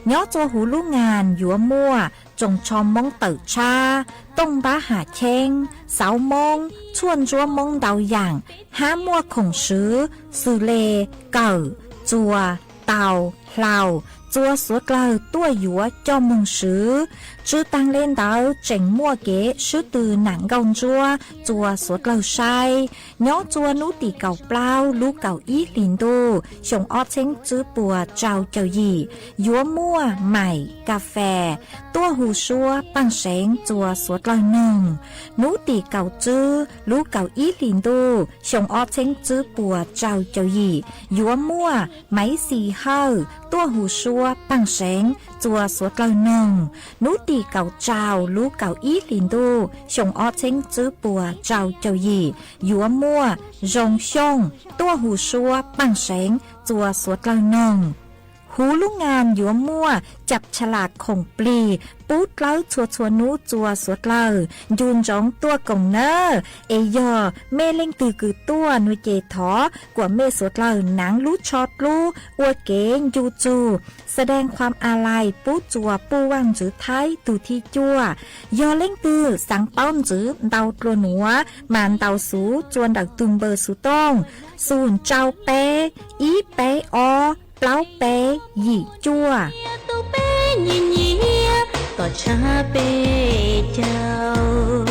Nyob txuas huv lub ngan yuav muaj tsoos tsho Moob tawm tshab, tooj npab ham cheeb, xauv Moob, tshuaj ntsuab Moob ntau yaam, hab muaj khoom swv xws le kawm, txuas, taus, hlau, txuas suav dlawg tuaj yuav coj moog swv. Tsi taag le ntawd tseem muaj kev swb tw nam nkauj ntsuab txuas suav dlawg saib. Nyob txuas nub tim kaum plaub lub kaum ib hli ntuj xyoo ob txheeb tswb puas rau caum yim yuav muaj maim kas fes tuaj hu suab paaj seev txuas suav dlawg noog. Nub tim kaum tswb lub kaum ib hli ntuj xyoo ob txheeb tswb puas rau caum yim yuav muaj maiv xi hawj tuaj hu suab paaj seev txuas suav dlawg noog. Nub tim kaum rau lub kaum ib hli ntuj xyoo ob txheeb tswb puas rau caum yim yuav muaj zoo xyooj tuaj hu suab paaj seev txuas suav dlawg noog. Huv lub ngan yuav muaj cam tsha las khoom plig pub dlawb txhua txhua nub txuas suav dlawg ncu ntsoov tuaj koom nawb. Es yog mej leej twg kws tuaj nuav ces thov kuas mej suav dlawg naav lub tsho dlub ua kev ncu txug แสดงความอาลัย pub txuas puj vaaj ntxwv Thaib tug thib cuaj. Yog leej twg xaav paub ntxwv ntau dlua nuav mas ntaus xuv txuas ntawm tug npawb xuv tooj xus ntsau peb ib peb ob plaub peb yim cuaj. Tom tshab peb caug.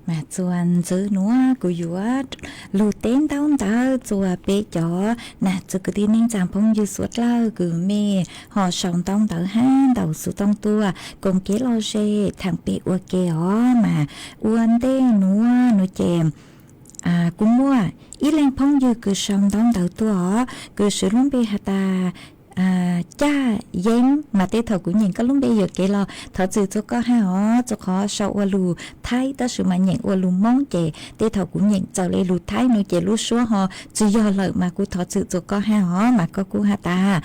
Mas txuas ntxiv nuav kuv yuav lug teb ntaub ntawv txuas peb cov nam txiv kwv tij neej tsaa phooj ywg suav dlawg kws mej ho sau ntaub ntawv hab ntaus xuv tooj tuaj koom kev lom zem thaam peb ua ke os. Mas ua ntej nuav nuav ces kuv muaj ib leeg phooj ywg kws sau ntaub ntawv tuaj os, kws swv lub npe has tas Caj Yeeb, mas tej thaum kuv nyeem koj lub npe yuam kev los thov txim txug koj hab os, txug qhov sau ua lug Thaib tab sis mas nyeem ua lug Moob ces tej thaum kuv nyeem txawm le lug Thaib nuav ces lub suab ho tsi yog lawm mas kuv thov txim txug koj hab os. Mas koj kuj has tas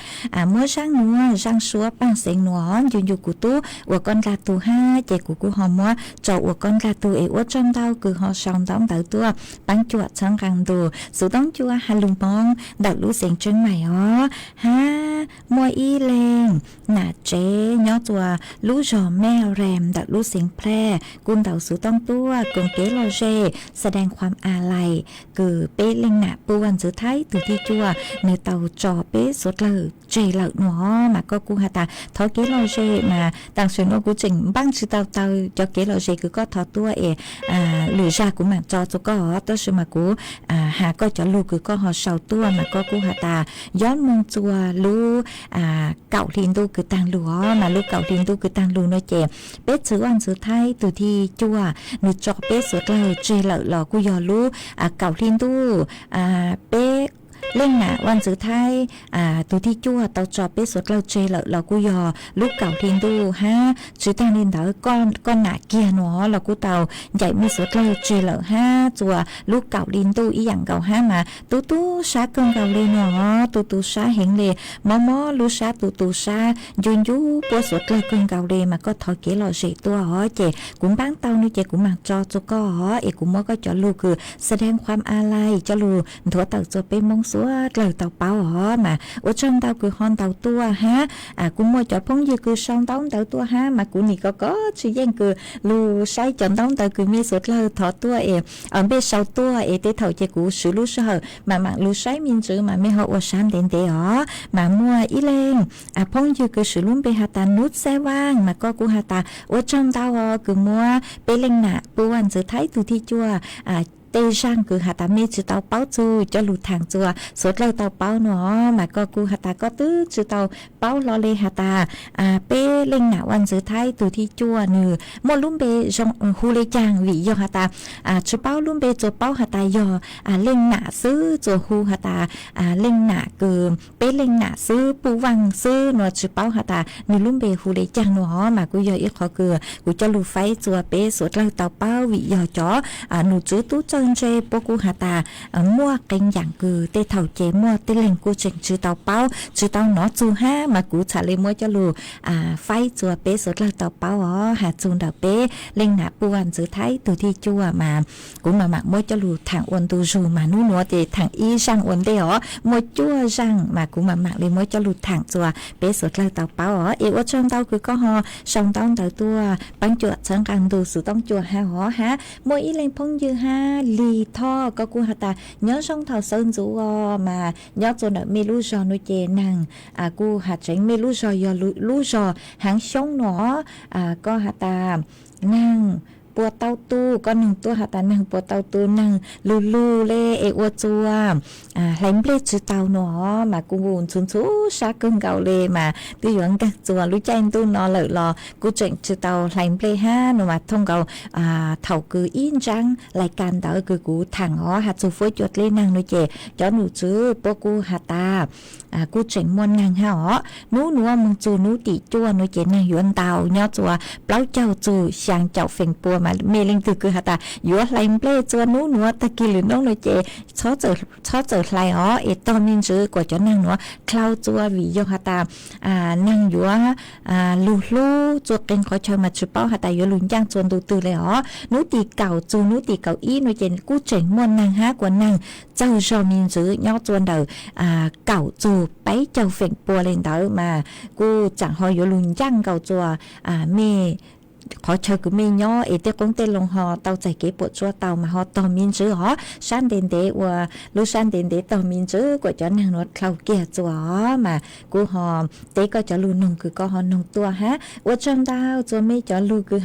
muab zaaj nuav zaaj suab paaj xeev nuav ncu ncu kuv tub ua koj ndlaj tug hab ces kuv kuj ho muab tso ua koj ndlaj tug es ua tsaug ntau kws ho sau ntaub ntawv tuaj paab cuam txhawb nqaa ntug xuv tooj cua has lug Moob ntawm lub xeev Tseeb Maim os. Hab muaj ib leeg nam tsev nyob txuas lub zog Mej Reem ntawm lub xeev Plej kuj ntaus xuv tooj tuaj koom kev lom zem xa dees qhuam a lais kws peb leej nam Puj Vaj Ntxwv Thaib tug thib cuaj nwg tau tso peb suav dlawg tseg lawm nuav. Mas koj kuj has tas thov kev lom zem mas tam sim nuav kuv tseem npaaj tsi tau taw cov kev lom zem kws koj thov tuaj es lwm zag kuv maam tso txug koj os, tab sis mas kuv has koj cov lug kws koj ho sau tuaj mas koj kuj has tas yob moog txuas lub kaum hli ntuj kws taag lug os. Mas lub kaum hli ntuj kws taag lug nuav ces peb txwv Vaj Ntxwv Thaib tug thib cuaj nwg tso peb suav dlawg tseg lawm los kuj yog lub kaum hli ntuj peb leej nam Vaj Ntxwv Thaib tug thib cuaj tau tso peb suav dlawg tseg lawm los kuj yog lub kaum hli ntuj hab tsi taag le ntawd koj nam kiag nuav los kuj tau ncaim mej suav dlawg tseg lawm hab txuas lub kaum hli ntuj ib yaam nkaus hab mas tu tu sab kawg nkaus le nuav, tu tu sab heev le, mob mob lub sab tu tu sab ncu ncu puab suav dlawg kawg nkaus le mas koj thov kev lom zem tuaj os ces kuv npaab tau nuav ces kuv maam tso txug koj os es kuv muab koj cov lug kws xa dees qhuam a lais coj lug nthuav tawm txug peb Moob suav dlawg tau paub os. Mas ua tsaug ntau kws ho ntaus tuaj hab kuj muaj cov phooj ywg kws sau ntaub ntawv tuaj hab mas kuv nim ko ko tsi yeej kws lug saib cov ntaub ntawv kws mej suav dlawg thov tuaj es npej sau tuaj es tej thaum ces kuv swv lub sij hawm mas maam lug saib me ntsis mas mej ho ua sab ntev ntev os. Mas muaj ib leeg phooj ywg kws swv lub npe has tas Nub Xab Vaaj mas koj kuj has tas ua tsaug ntau os kws muab peb leej nam Puj Vaj Ntxwv Thaib tug thib cuaj tej zaaj kws has tas mej tsi tau paub txug coj lug thaam txuas suav dlawg tau paub nuav os. Mas koj kuj has tas koj twb tsi tau paub hlo le has tas peb leej nam Vaj Ntxwv Thaib tug thib cuaj nwg muaj lub npe zoo hu le caag vim yog has tas tsi paub lub npe txuas paub has tas yog leej nam xwb, txuas hu has tas leej nam kws peb leej nam xwb Puj Vaaj xwb nuav tsi paub has tas nwg lub npe hu le caag nuav os. Mas kuj yog ib qhov kws kuv coj lug faib txuas peb suav dlawg tau paub vim yog cov num tswv tub txawj ntse puab kuj has tas muaj qee yaam kws tej thaum ces muaj tej leeg kuj tseem tsi tau paub tsi tau nov txug hab mas kuv txhad le muab coj lug faib txuas peb suav dlawg tau paub os. Has txug ntawm peb leej nam Puj Vaj Ntxwv Thaib tug thib cuaj mas kuv maam maam muab coj lug thaam ua ntu zug mas nub nuav ces thaam ib zaaj ua ntej os, muaj cuaj zaaj mas kuv maam maam le muab coj lug thaam txuas peb suav dlawg tau paub os. Es ua tsaug ntau kws koj ho sau ntaub ntawv tuaj paab cuam txhawb nqaa ntug xuv tooj cua hab os. Hab muaj ib leeg phooj ywg hab Lig Thoj koj kuj has tas nyob zoo thaum sawv ntxuv os mas nyob txuas ntawm mej lub zog nuav ces naag kuj has tseev mej lub zog yog lub zog haav xyoob nuav os. Koj has tas naag puas tau tu, koj noog tuaj has tas neeg puas tau tu, neeg lug lug le es ua txuas hlais nplej tsi tau no, mas kuv ntxhuv ntxhuv sab kawg nkaus le, mas twb yuav nkag txuas lub caij ntuj no lawm los kuv tseem tsi tau hlais nplej hab no, mas thooj nkaus thaum kws ib ntsab lais kas ntawd kws kuv thaam os has txug fuab cua dleb neeg no ces cov nom tswv puab kuj has tas kuj tseem muaj neeg hab os. Nub nuav moog txug nub tim cuaj no ces neeg yuav ntau nyob txuas plaub caug txug xyaa caum feem pua, mas mej leej twg kws has tas yuav hlais nplej txuas nub nuav tag kis lwm noob no ces txhob txawm hlais os, es tog me ntsis kuas cov neeg nuav dlhau txuas, vim yog has tas neeg yuav lug hlub txuas qee qhov chaw mas tsi paub has tas yuav lug ncaaj txuas ntu twg le os. Nub tim kaum txug nub tim kaum ib no ces kuj tseem muaj neeg hab kuas neeg txawg zog me ntsis nyob txuas ntawm kaum txug peb caug feem pua le ntawd, mas kuj tsaam ho yuav lug ncaaj nkaus txuas mej qhov chaw kws mej nyob es tej qoob tej loo ho tau txais kev puam tsuaj tau, mas ho tog me ntsis os, sab ntev ntev ua lub sab ntev ntev tog me ntsis kuas cov neeg nuav dlhau kiag txuas os, mas kuv ho teb koj cov lug noog kws koj ho noog tuaj hab. Ua tsaug ntau txuas mej cov lug kws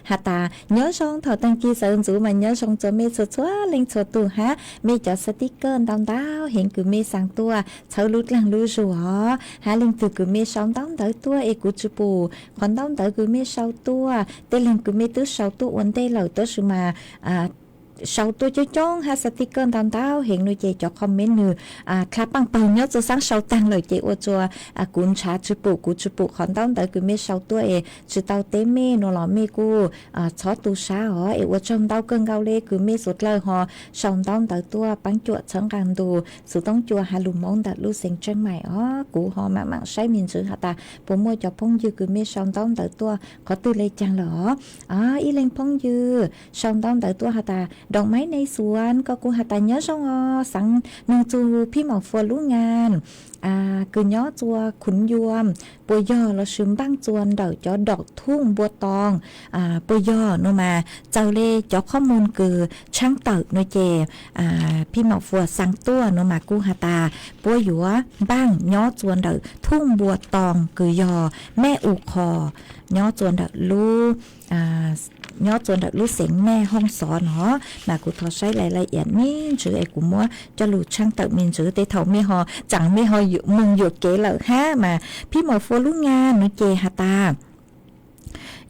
has tas nyob zoo thaum taag kis sawv ntxuv, mas nyob zoo txuas mej txhua txhua leej txhua tug hab. Mej cov sticker ntau ntau heev kws mej xaa tuaj txhawb lub dlaag lub zug os, hab leej twg kws mej sau ntaub ntawv tuaj es kuv tsi pum qhov ntaub ntawv kws mej sau tuaj, tej leeg kws mej twb sau tuaj ua ntej lawm tab sis mas sau tuaj coob coob hab sticker ntau ntau heev no ces cov comment nwg dlha paaj pawg nyob txuas xaab sau taag lawm ces ua txuas kuv nrhav tsi pum, kuv tsi pum qhov ntaub ntawv kws mej sau tuaj es tsi tau teb mej no los mej kuj txhob tu sab os, es ua tsaug ntau kawg nkaus le kws mej suav dlawg ho sau ntaub ntawv tuaj paab cuam txhawb nqaa ntu xuv toob cua has lug Moob ntawm lub xeev Tsheeb Maim os. Kuv ho maam maam saib me ntsis has tas puas muaj cov phooj ywg kws mej sau ntaub ntawv tuaj qhov twg le caag lawm os. Ib leeg phooj ywg sau ntaub ntawv tuaj has tas Doom Maib Nais Xuav, koj kuj has tas nyob zoo os, xaav noog txug Phib Maum Fuas lub ngaa kws nyob txuas Khuv Yua, puas yog lossis npaaj txuas ntawm cov dom Thooj Npua Toos, puas yog no mas txawm le cov qhob moos kws tshaab tawm no ces Phib Maum Fuas xaa tuaj no mas kuj has tas puab yuav npaaj nyob txuas ntawm Thooj Npua Toos kws yog Mej U Qho, nyob txuas ntawm lub nyob txuas ntawm lub xeev Mej Hoob Xov no, mas kuv thov saib lais laj iam me ntsis es kuv muab coj lug tshaab tawm me ntsis tej thaum mej ho tsaam mej ho moog yuam kev lawm hab mas Phib Maum Fuas lub ngaa no ces has tas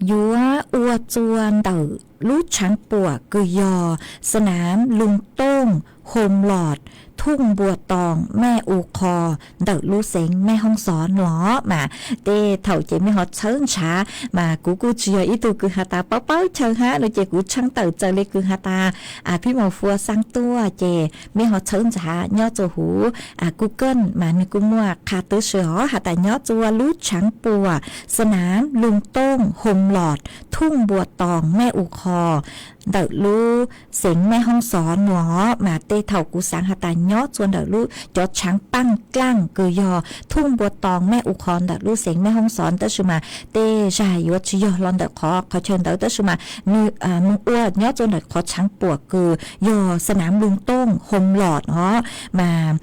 yuav ua txuas ntawm lub tshaav puam kws yog Sanaam Lug Tooj Hom Lom Thooj Npua Toos Mej U Qho ntawm lub xeev Mej Hoob Xov no mas tej thaum ces mej ho txhawb nrhav mas kuv kuj tsi yog ib tug kws has tas paub paub chaw hab no ces kuv tshaab tawm txawm le kws has tas Phib Maum Fuas xaa tuaj ces mej ho txhawb nrhav nyob txuas huv Google mas nwg kuj muaj qha tub si os, has tas nyob txuas lub tshaav puam Sanaam Lug Tooj Hom Lom Thooj Npua Toos Mej U Qho ntawm lub xeev Mej Hoob Xov no mas tej thaum kuv xaav has tas nyob txuas ntawm lub cov tshaav paaj dlaaj kws yog Thooj Npua Toos Mej U Qho ntawm lub xeev Mej Hoob Xov tab sis mas tej zag yuav tsi yog hlo ntawm qhov qhov chaw ntawd tab sis mas nwg moog ua nyob txuas ntawm qhov tshaav puam kws yog Sanaam Lug Tooj Hom Lom os mas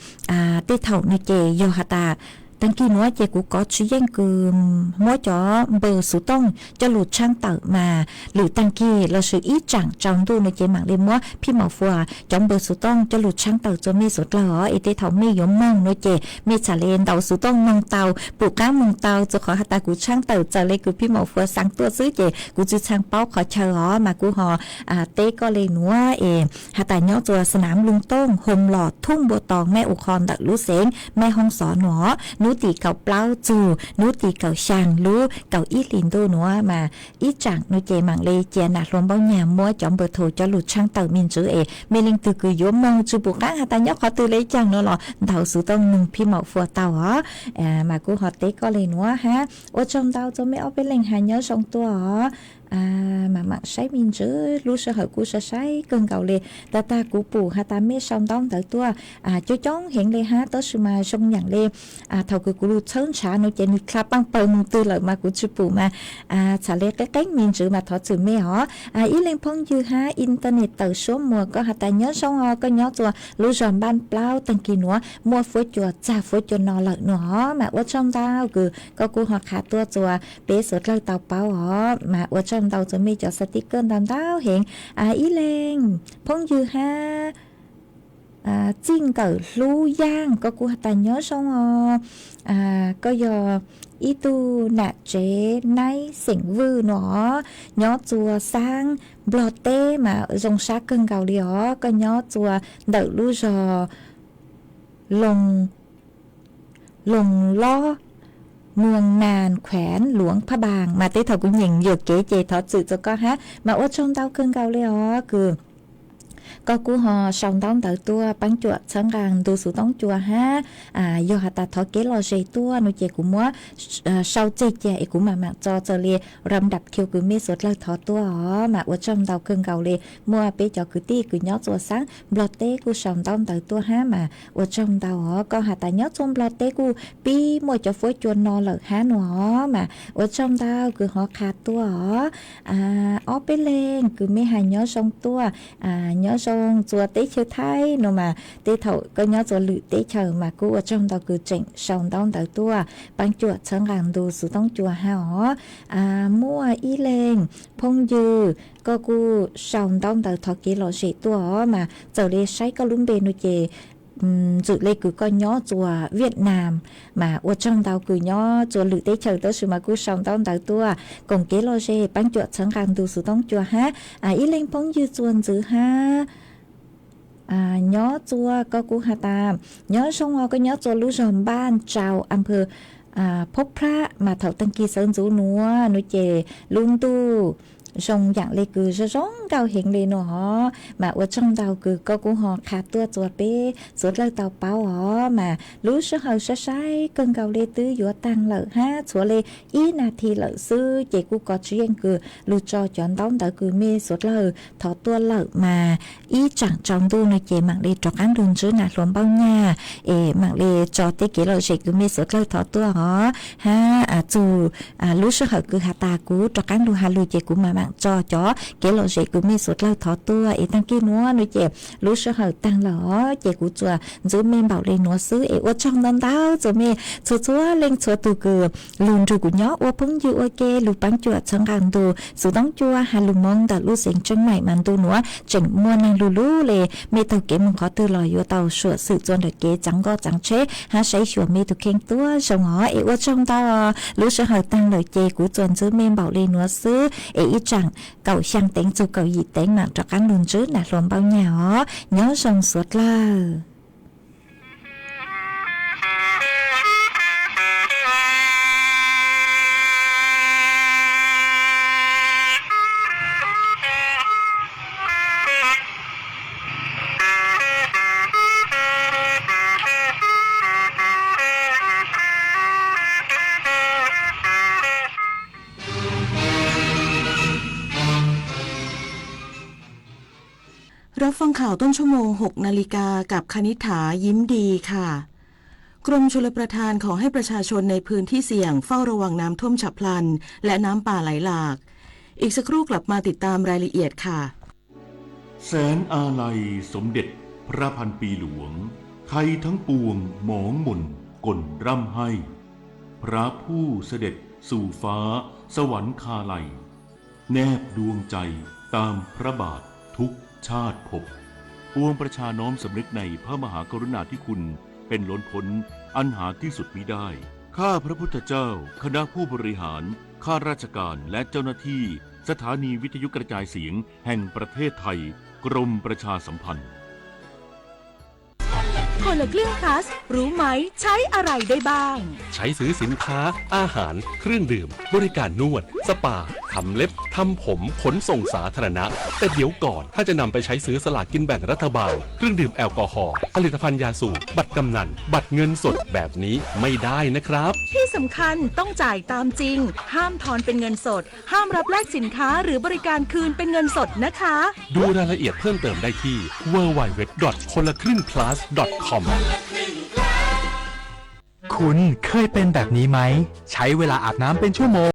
tej thaum no ces yog has tas taag kis nuav ces kuv kov tsi yeej kws muab cov npawg xuv tooj coj lug tshaab tawm mas lwm taag kis lossis ib tsaam tsaus ntuj no ces maam le muab Phib Maum Fuas cov npawg xuv tooj coj lug tshaab tawm txuas mej suav dlawg os, es tej thaum mej yuav moog no ces mej txhad le ntaus xuv tooj moog tau, pum qaab moog tau, txug qhov has tas kuv tshaab tawm txawm le kws Phib Maum Fuas xaa tuaj xwb ces kuv tsi txhaj paub qhov chaw os mas kuv ho teb koj le nuav es has tas nyob txuas Sanaam Lug Tooj Hom Lom Thooj Npua Toos Mej U Qho ntawm lub xeev Mej Hoob Xov no, nub tim kaum plaub txug nub tim kaum xyaa lub kaum ib hlis ntuj nuav mas ib tsaam no ces maam le cia nam hluas Npaub Nyag muab cov npawg thum coj lug tshaab tawm me ntsis es mej leej twg kws yuav moog tsi pum qaab has tas nyob qhov twg le caag no los ntaus xuv tooj noog Phib Maum Fuas tau os. Mas kuv ho teb koj le nuav hab ua tsaug ntau txug mej ob peb leeg has nyob zoo tuaj os. Mas maam saib me ntsis lub sij hawm kuj sai sai kawg nkaus le, tag tag kuv pum has tas mej sau ntaub ntawv tuaj coob coob heev le hab tab sis mas zoo yaam le thaum kws kuv lug txhawb nrhav no ces nwg dlha paaj pawg moog twg lawm mas kuv tsi pum mas txhad le qeeb qeeb me ntsis mas thov txim mej os. Ib leeg phooj ywg hab internet tawm suab muag koj has tas nyob zoo os, koj nyob txuas lub zog Npaaj Plaub taag kis nuav muaj fuab cua txag fuab cua no lawm no os, mas ua tsaug ntau kws koj kuj ho qha tuaj txuas peb suav dlawg tau paub os, mas ua tsaug ntau txug mej cov sticker ntau ntau heev. Ib leeg phooj ywg hab, txij nkawm hlub yaaj, koj kuj has tas nyob zoo os. Koj yog ib tug nam tsev naib xeem Vwj nuav, nyob txua xaab Nplog teb mas zoo sab kawg nkaus li os. Koj nyob txua ntawm lub zog Loos Loos Lob, Muas Nas, Khueev Luas Phaj Npaas mas tej thaum kuv nyeem yuam kev ces thov txim txug koj hab. Mas ua tsaug ntau kawg nkaus li os kws koj kuj ho sau ntaub ntawv tuaj paab cuam txhawb nqaa ntu xuv toob cua hab. Yog has tas thov kev lom zem tuaj no ces kuv muab sau tseg cia es kuv mam maam tso txawm li ram dam khiu kws mej suav dlawg thov tuaj os. Mas ua tsaug ntau kawg nkaus li, muaj peb cov kwv tij kws nyob txua xaab Nplog teb kuj sau ntaub ntawv tuaj hab mas ua tsaug ntau os. Koj has tas nyob txua Nplog teb kuj pib muaj cov fuab cua no lawm hab nua os, mas ua tsaug ntau kws ho qha tuaj os. Ob peb leeg kws mej has nyob zoo tuaj, nyob zoo txua teb chaws Thaib no mas tej thaum koj nyob txua lwm teb chaws mas kuj ua tsaug ntau kws tseem sau ntaub ntawv tuaj paab cuam txhawb nqaa ntu xuv toob cua hab os. Muaj ib leeg phooj ywg koj kuj sau ntaub ntawv thov kev lom zem tuaj os, mas txawm li saib koj lub npe no ces ntxwm le kws koj nyob txua Viaj Nam, mas ua tsaug ntau kws nyob txua lwm teb chaws tab sis mas kuj sau ntaub ntawv tuaj koom kev lom zem paab cuam txhawb nqaa ntu xuv toob cua hab. Ib leeg phooj ywg txua ntxwv hab, nyob txua, koj kuj has tas nyob zoo os, koj nyob txua lub zog Npaj Tsau, am pawg Phob Phrab, mas thaum taag kis sawv ntxuv nuav no ces lub ntuj zoo yaam le kws zoo zoo nkauj heev le no os. Mas ua tsaug ntau kws koj kuj ho qha tuaj txua peb suav dlawg tau paub os. Mas lub sij hawm saib saib kawg nkaus le twb yuav taag lawm hab, txhua le ib nas this lawm xwb ces kuj kov tswv yeej kws lug tso cov ntaub ntawv kws mej suav dlawg thov tuaj lawm mas ib tsaam tsaus ntuj no ces maam le rov qaab lug ntsib nam hluas Npauj Nyaj es maam le tso tej kev lom zem kws mej suav dlawg thov tuaj os. Hab txug lub sij hawm kws has tas kuv rov qaab lug has lug ces kuv mam maam tso cov kev lom zem kws mej suav dlawg thov tuaj es taag kis nuav no ces lub sij hawm taag lawm os ces kuv txuas ntxwv mej npaum le nuav xwb es ua tsaug ntau ntau txug mej txhua txhua leej txhua tug kws lug nrug kuv nyob ua phooj ywg ua ke lug paab cuam txhawb nqaa ntu xuv toob cua has lug moo ntawm lub xeev Tseeb Maim mas ntu nuav tseem muaj neeg lug lug le, mej taug kev moog qhov twg los yuav tau suam xwm txua ntawm kev txaav nkoj txaav tsheb hab saib xyuas mej tug kheej tuab zoo os es ua tsaug ntau. Lub sij hawm taag lawm ces kuv txuas ntxwv mej npaum le nuav xwb es ib tsaam kaum xyaa teev txug kaum yim teev maam rov qaab lug ntsib nam hluas Npauj Nyaj os. Nyob zoo suav dlawg.รับฟังข่าวต้นชั่วโมง หกนาฬิกา กับคณิษฐา ยิ้มดีค่ะ กรมชลประทานขอให้ประชาชนในพื้นที่เสี่ยงเฝ้าระวังน้ำท่วมฉับพลัน และน้ำป่าไหลหลาก อีกสักครู่กลับมาติดตามรายละเอียดค่ะ แสนอาลัยสมเด็จพระพันปีหลวง ไทยทั้งปวงหมองหม่นก่นร่ำไห้ พระผู้เสด็จสู่ฟ้าสวรรคาลัย แนบดวงใจตามพระบาททุกชาติภพ ปวงประชาน้อมสำนึกในพระมหากรุณาธิคุณเป็นล้นพ้น อันหาที่สุดมิได้ ข้าพระพุทธเจ้า คณะผู้บริหาร ข้าราชการ และเจ้าหน้าที่ สถานีวิทยุกระจายเสียงแห่งประเทศไทย กรมประชาสัมพันธ์ คนละครึ่ง plus รู้ไหมใช้อะไรได้บ้าง ใช้ซื้อสินค้า อาหาร เครื่องดื่ม บริการนวด สปา ทำเล็บ ทำผม ขนส่งสาธารณะ แต่เดี๋ยวก่อน ถ้าจะนำไปใช้ซื้อสลากกินแบ่งรัฐบาล เครื่องดื่มแอลกอฮอล์ ผลิตภัณฑ์ยาสูบ บัตรกำนัน บัตรเงินสดแบบนี้ไม่ได้นะครับ ที่สำคัญต้องจ่ายตามจริง ห้ามทอนเป็นเงินสด ห้ามรับแลกสินค้าหรือบริการคืนเป็นเงินสดนะคะ ดูรายละเอียดเพิ่มเติมได้ที่ ดับเบิลยู ดับเบิลยู ดับเบิลยู ดอท คนละครึ่ง พลัส ดอท คอม คุณเคยเป็นแบบนี้ไหม ใช้เวลาอาบน้ำเป็นชั่วโมง